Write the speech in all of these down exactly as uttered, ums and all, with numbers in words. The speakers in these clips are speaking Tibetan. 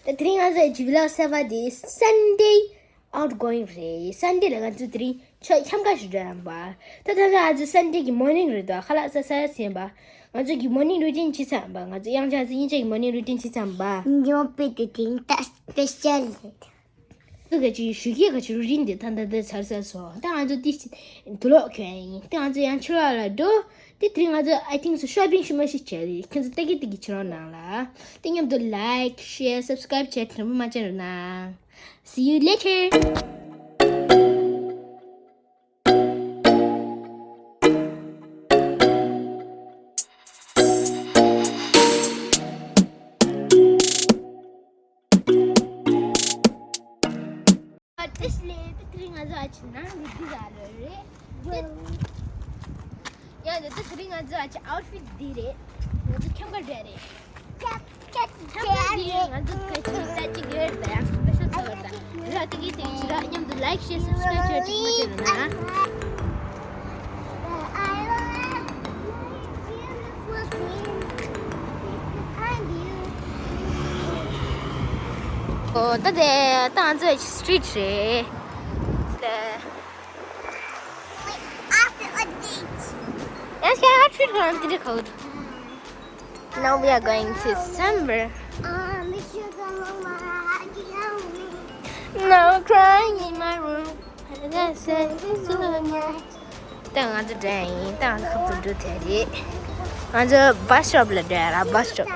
ད་དེ་རིང་ང་ཚོའི་ཇི་བི་ལོག་གསར་པ་དེ་སན་ཌེ་ཨའུ་ཊི་གོ་ཡིང་རེད། སན་ཌེ་ལ་ང་ཚོ་དེ་རིང་ཆ་འཁྱམ་ག་ཞིག་འགྲོ་ཡིན་པ། ད་ད་ད་ང་ཚོ་སན་ཌེ་གི་མོར་ནིང་རེད་དོ། ཁ་ལག་ཟ་ཟ་ཡིན་པ། ང་ཚོ་གི་མོར་ནིང་རུ་ཊིན་བྱེད་ཚར་ཡིན་པ། ང་ཚོ་དབྱངས་ཅན་ཚེ་དབྱིན་ཇི་གི་མོར་ནིང་རུ་ཊིན་བྱེད་ཚར་ཡིན་པ། ཉོ་པེ་དེ་དེ་ད་སི་པེ་ཤལ་རེད། ད་ག་ཅིག་ཞུ་གི་ག་ཅིག་རུ་ཊིན་དེ་ད་ད་ད་ཚར་ཚར་སོང་། ད་ང་ཚོ་དེ་དུག་ལོག་གྱོན་ཡིན། ད་ང་ཚོ་ཡང་ཕྱི་ལོགས་ལ་འགྲོ། དེ་དེ་རིང་ང་ཚོ་I think so shopping ཤུ་མ་ཤི་བྱས་རེད། ཁྱེད་ཚོ་ལྟ་གི་ལྟ་གི་ཕྱི་ལོགས་ནང་ལ། དེ་མཉམ་དུ་like, share, subscribe བྱས་དྲན་པ་མ་བརྗེད་རོགས་གནང་། See you later. ཨ་ཏི་སི་ལེ་ཏི་ཏི་རི་ང་ཚོ་ཨ་ཅི་ནང་ལ་འདི་ལ་རེད། ཡ་ནི་ཏི་ཏི་རི་ང་ཚོ་ཨ་ཅི་ཨའུ་ཊི་ཕིཊ་འདི་རེད། ང་ཚོ་ཁྱམས་ཀ་འདྲ་རེད། ཁྱམས་ཀ་འདི་རེད། ང་ཚོ་ཁ་ཅིག་ལྟ་ཅིག་ཡོད་རེད། ད་ཡང་སི་པེ་ཤལ་ཚོ་རེད། ད་ར་ཏི་གི་ཏི་ཅི་ར་མཉམ་དུ་like, share, subscribe བྱེད་ཅིག་མ་བྱེད་རོགས་གནང་། ཨོ་ད་དེ་ད་ང་ཚོའི་སི་ཊི་རིཊ་རེད། དེ་ཡང་ཤ་ཧ་ཁྲིད་གང་དེ་འདྲ་གོ། Now we are going to somewhere. No crying in my room. ད་ང་ཚོ་འགྲོ་ཡིན། ད་ང་ཚོ་ཁབ་ཏུ་འགྲོ་དེ་རེད། ང་ཚོ་བྷ་སི་སི་ཊོབ་ལ་འགྲོ་ཡ་ར། བྷ་སི་སི་ཊོབ།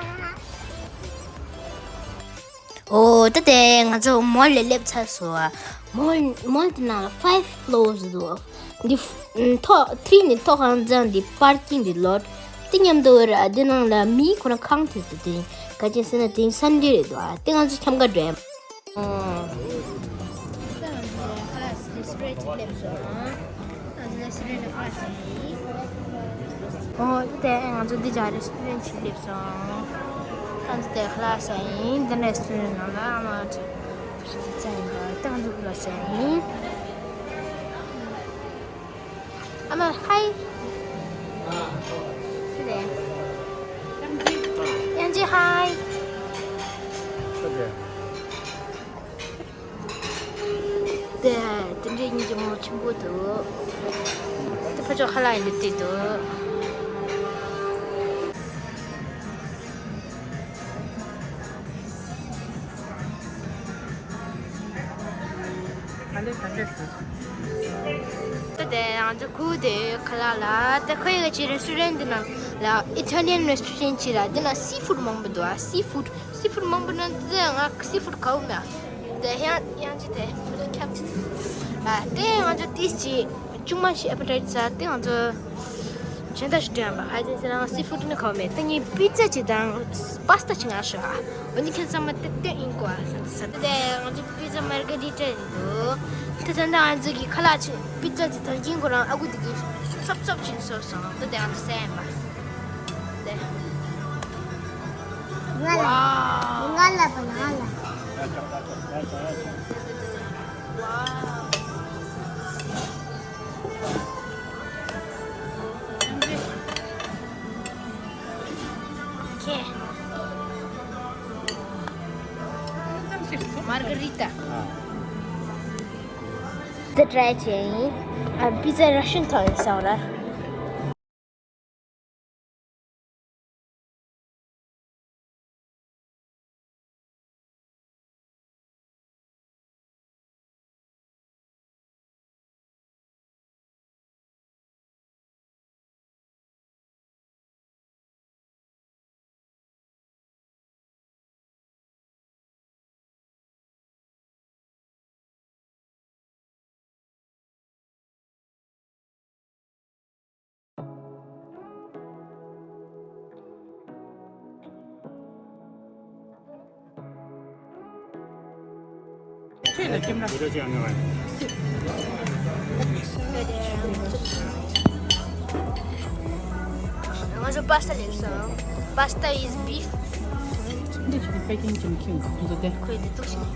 ཨོ་ད་དེ་ང་ཚོ་མོལ་ལ་སླེབས་ཚར་སོང་། མོལ་མོལ་དེ་ནང་ལ་five floors འདུག། འདི་ཐོག་ཐི་རི་ནས་ཐོག་ཁང་ཚང་འདི་པར་ཀིང་འདི་ལོཊ། དེ་མཉམ་དུ་འདི་ནང་ལ་མི་ཁོ་རང་གང་དེ་དུ་དེ་ག་ཅན་ཟེར་ན་དེ་སན་ཌེ་རེད་འདུག། དེ་ང་ཚོ་ཁྱམས་ཀ་འགྲོ་ཡ། ཨོ། ད་ང་ཚོ་ཁ་ལག་ཟ་རེ་སི་ཊོ་རེན་ཊི་སླེབས་སོང་། ང་ཚོ་ལ་སི་ཊོ་རེན་ཊི་ཁ་ལག་ཟ་ཡིན། ཨོ་དེ་ང་ཚོ་འདི་ཇ་རེ་སི་ཊོ་རེན་ཊི་ཞིག་སླེབས་སོང་། ང་ཚོ་དེ་ཁ་ལག་ཟ་ཡིན། འདི་ནས་སི་ཊོ་རེན་ཊི་ནང་ལ་ཨ་མ་ཅིག་ཟ་ཡིན་པ། ད་ང་ཚོ་ཁ་ལག་ཟ་ཡིན། ཨ་མ་ཧའི། དེ་ཡང་ཅི་ཧའི། དེ་དེ་འདྲའི་སྙིང་རྗེ་མོ་ཆེན་པོ་འདུག། དེ་ཕ་ཕྱོགས་ཁ་ལག་ཡིན་འདུག་དེ་འདུག། ད་དེ་ང་ཚོ་ཁུ་དེ་ཁ་ལག་ལ་ད་ཁོའི་ག་ཅི་རེ་སི་ཊོ་རེན་ཊི་འདི་ནང་ལ་ཨི་ཊ་ལི་ཡན་རེ་སི་ཊོ་རེན་ཊི་ཅིག་ལ་འདི་ན་སི་ཕུཌ་མང་པོ་འདུག། ཨ་སི་ཕུཌ། སི་ཕུཌ་མང་པོ་ན་དེ་ང་སི་ཕུཌ་གའུ་མེད། དེ་ཡང་ཡང་ཅི་དེ་ཁྱབ་ཅི། ཨ་དེ་ང་ཚོ་ཏིས་ཅི་ཅུང་མ་ཞིག་ཨེ་པེ་ཊའི་ཛར་དེ་ང་ཚོ་གཞན་དག་ཞིག་སྤྲད་ཡང་པ། ཨ་ཅི་ཟེར་ང་སི་ཕུཌ་ནི་གའུ་མེད། དེ་ངས་པི་ཛ་ཅིག་དང་པཱ་སི་ཏ་ཅིག་ང་ཞུ། ཨ་འོ་ནི་ཁྱེད་ཚང་མ་དེ་དེ་ཡིན་གོ། ཨ་ས་དེ་ང་ཚོ་པི་ཛ་མར་ག་རི་ཊ་ཡིན་འདུག། དེ་ད་ལྟ་ང་ཚོ་གི་ཁ་ལག་ཅིག་པི་ཛ་ཅིག་དང་ཡིན་གོ་རང་ཨ་ཁུ་དེ་གི་ཚོབ་ཚོབ་ཅིག་བཟོས་སོང་། དེ་དེ་ང་ཚོ་ཟས་ཡིན་པ། དེ། ང་ལ། ཝའོ། ང་ལ་པ་ང་ལ། ཝའོ། ཁེ། མར་ག་རི་ཊ། དེ་ཊ་རའི་བྱས་ཡིན། ཨ་པི་ཛ་ར་ཤན་ཐོག་ཡིན་ས་ར། ཁྱོད་ལ་ཁྱིམ་ར། ང་ཚོ་པཱ་སི་ཏ་ལེན་སོང་། Pasta is beef. འདི་ཕེ་ཀིང་ཅིག་ཁྱིམ་ཁྱིམ་ཁོ་ཚོ་དེ། ཁོས་འདི་གཏུགས་ཤིང་།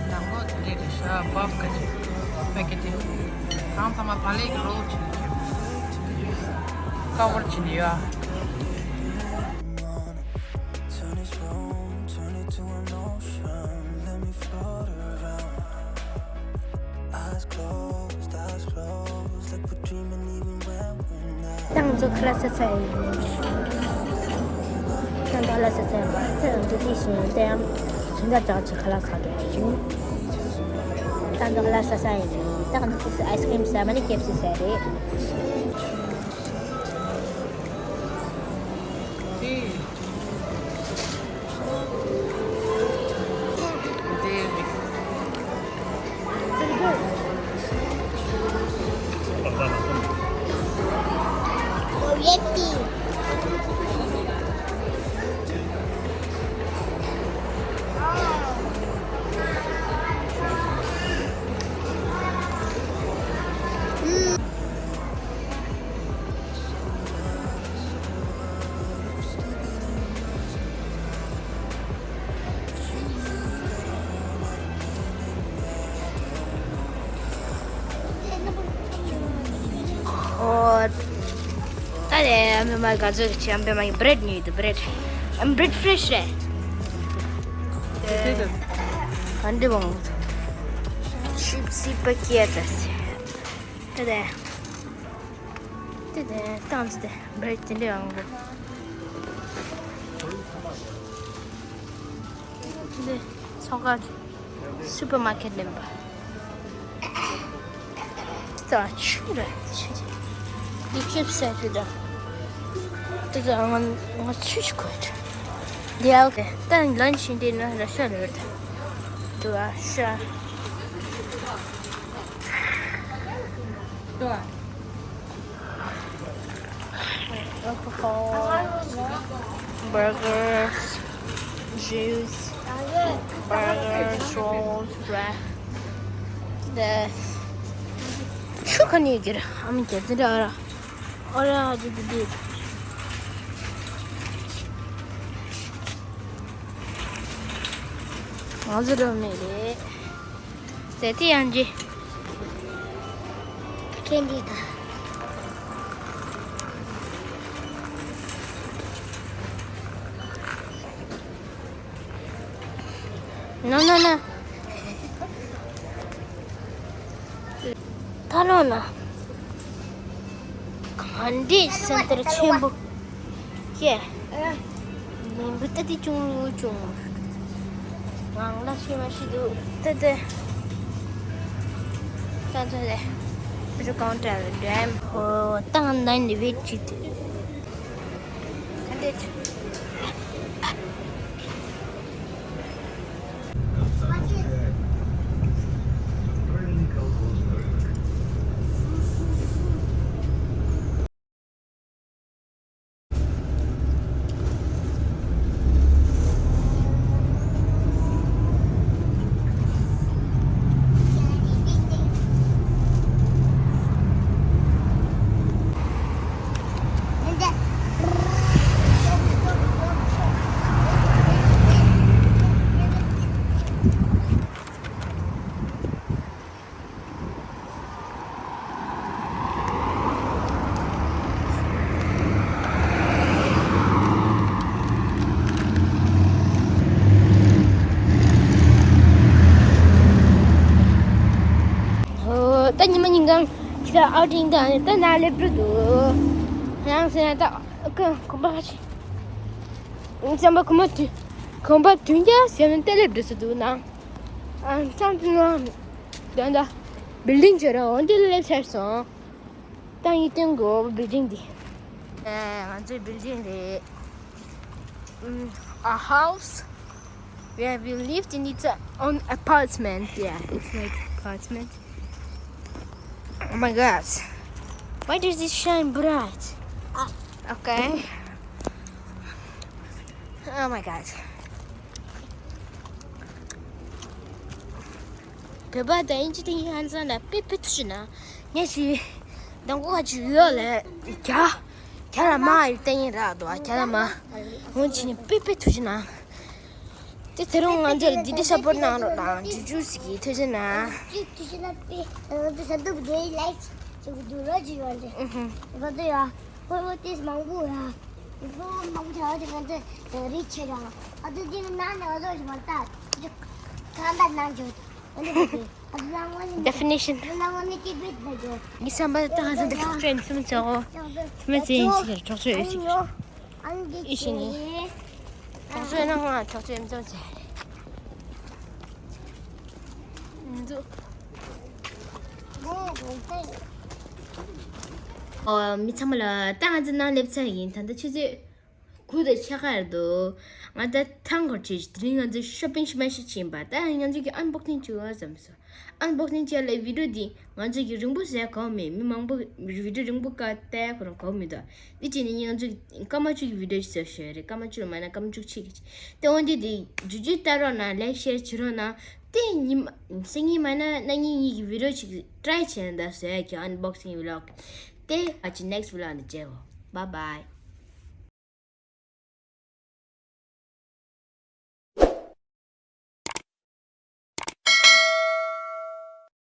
དང་པོ་དེ་འདྲ་རེད་ཤག། བབ་ཀ་ཅིག་ཕེ་ཀེ་ཊི་དེ། གང་ཚང་མ་བག་ལེབ་ཀྱི་རོལ་བྱས་ནས་ཁྱེར། ཀ་བར་བྱས་ནས་ཡོད། To an ocean, let me float around. Eyes closed, eyes closed, like we're dreaming even when we're not. ཏང་ཚོ་ཁ་ལག་ཟ་ས་ཡིན། ཏང་ཚོ་ཁ་ལག་ཟ་ས་ཡིན་པ། ཏང་ཚོ་དེ་བཞིན་ཏང་ཚོ་ཁ་ལག་ཟ་གི་ཡིན། ཏང་ཚོ་ཁ་ལག་ཟ་ས་ཡིན། ཏང་ཚོ་ཨའི་སི་ཀྲིམ་ཟ་མ་ནི་ཀེ་ཨེཕ་སི་ཟ་རེད། ཨོ། ད་དེ་ཨམ་པེ་མ་ག་ཚོད་ཀྱི་ཨམ་པེ་མ་གི་བྷི་རེད་ཉོས་འདུག་བྷི་རེད། ཨམ་བྷི་རེད་ཧྥི་རེ་ཤི་རེད། ཨན་ཏི་བོང་། ཆིབ་སི་པ་ཀི་ཡ་ཏ་སི། ད་དེ། དེ་དེ་ཏང་ཙི་དེ་བྷི་རེད་དེ་འདྲ་ཡང་གོ། དེ་ཚོང་ཁང་སུ་པར་མར་ཀེཊ་ནས་པ། ད་ཆུ་ར་ཆུ་དེ་ཀེ་ཨེཕ་སི་ཟ་དུས་ད། དེ་ད་ང་ང་ཆུ་ཞིག་གོ་ཡོད། དེ་ཨོ་ཁེ། ད་ལན་ཆི་འདི་ན་ར་ཤ་ལོ་ད། དུ་ཨ་ཤ། Alcohol, burgers, juice, burgers, rolls, bread. The ཆུ་ག་ནས་ཡོད་ཀྱི་རེད། ཨ་མ་རྒྱལ་དེ་འདྲ་ཨ་ར། ཨོ་ར་ཨ་ཅི་དེ་དེ། ང་ཚོ་འགྲོ་མེད་རེད། ཟེར་ཏེ་ཡང་ཅི། ཁེན་ཌི་ད། ན་ན་ན། ད་ལོ་ན། ག་འདྲའི་སེམས་ཐར་ཆེན་པོ། ཀྱེ། མིན་པ་ད་དེ་ཅུང་ཅུང་། ངང་ལ་ཤེས་མ་ཤེས་འདུག་ད་དེ། ད་ད་དེ། བི་ཌི་ཡོ་ཀའུན་ཊར་འགྲེམ། ཧོ། ཏང་ནན་ནི་བེད་ཅིག་དེ། ད་དེ། ད་ཉི་མ་ཉིན་གང་ཁྱེད་ཨའོ་ཊིང་དང་ད་ན་སླེབས་འགྲོ་འདུག་ཡང་ཟེར་ན་ད་ཁོམ་པ་ཁ་ཆེ། བསམ་པ་ཁོམ་པ་དུས་ཁོམ་པ་དུས་འགྱངས་ཟེར་ན་ད་སླེབས་འགྲོ་ས་འདུག་ན། ཨ་ཙམ་ཙམ་ན། དོན་དག་བིལ་ཌིང་བྱོས་ར་འོ་འདི་ལ་སླེབས་ཚར་སོང་། ད་ཡིན་སྟོན་གོ་བིལ་ཌིང་འདི། ཨ་ང་ཚོའི་བིལ་ཌིང་རེད། ཨམ། A house where we lived in, it's a, an apartment. Yeah, it's like apartment. Oh my God. Why does it shine bright? Okay. Oh my God. བོད་པ་དང་ཨིན་ཇི་དང་ཧན་སང་ལ་པི་པི་ཐུ་ཤི་ན། ངས་ཤི། དང་གོ་ཁ་ཅིག་ཡོད་ལ། རྒྱ། རྒྱ་ལ་མ་ཡི་ཏན་ཡིན་ར་དོ། རྒྱ་ལ་མ། ངོ་ཆི་ནི་པི་པི་ཐུ་ཤི་ན། དེ་དེ་རུང་ང་ཚོར་འདི་འདྲ་སབ་པོར་གནང་རོགས་དང་། ཇུ་ཇུ་ཟིག་གི་ཐུ་ཤི་ན། ཇུ་ཇུ་ན་པི། ང་ཚོ་ས་འདུག་དེ་ལའིག་ཅིག་འདུག་ར་ཇི་ཡོད་རེད། ཨུ་ཧུ། ང་ཚོ་ཡ། ཧོ་ཧོ་ཏིས་མང་པོ་ཡ། Definition. ངའི་བསམ་པར་ད་ང་ཚོ་འདི་འཕྲོག་བཅོམ་ཡིན་གསུམ་བྱའོ། ཐུ་མེ་ཙི་ཡིན་ཞིག་འཕྲོག་བཅོམ་ཡོད་ཞིག་ཨི་ཤི་ནི། འཕྲོག་བཅོམ་ན་ང་འཕྲོག་བཅོམ་ཙམ་བྱས། འདུག་ཨོ། མི་ཚང་མ་ལ་ད་ང་ཚོ་ནང་སླེབས་ཚར་ཡིན། ད་ལྟ་ཆུ་ཚོད་དགུ་དང་ཕྱེད་ཀ་རེད་འདུག་ང་ད་ཐང་གོར་ཆེ་ཞིག་དེ་རིང་ང་ཚོ་ཤོ་པིང་ཤི་མ་ཤི་ཕྱིན་པ། ད་ང་ཚོ་གི་ཨན་བོག་སིང་བྱུང་བ་བསམ་སོང་། ཨན་བོག་སིང་བྱས་ལ་བི་ཌིའོ་འདི་ང་ཚོ་གི་རིང་པོ་བཟོས་གོ་མེད། མི་མང་པོ་བི་ཌིའོ་རིང་པོ་བཀའ་བལྟས་ཁོ་རང་གོ་མི་འདུག་འདི་བྱས་ནས་ང་ཚོ་སྐར་མ་བཅུ་གི་བི་ཌིའོ་ཞིག་བཟོས་ཤོད་རེད། སྐར་མ་བཅུ་ལ་མ་ན་སྐར་མ་བཅུ་གཅིག་གི་དེ་འོན་ཏེ་འདི་ཇུ་ཇུ་ལྟ་རོགས་གནང་། ལའིག་ཤེར་བྱེད་རོགས་གནང་། དེ་ཉི་མ་སང་ཉིན་མ་ན་གནངས་ཉིན་གཉིས་ཀྱི་བི་ཌིའོ་ཅིག་ཊི་རའི་བྱས་ན་ད་བཟོས་ཀྱི་ཨན་བོག་སིང་བི་ལོག་དེ་ཨ་ཅི་ནེག་སི་ཊི་བི་ལོག་ནས་མཇལ་བོ། Bye bye.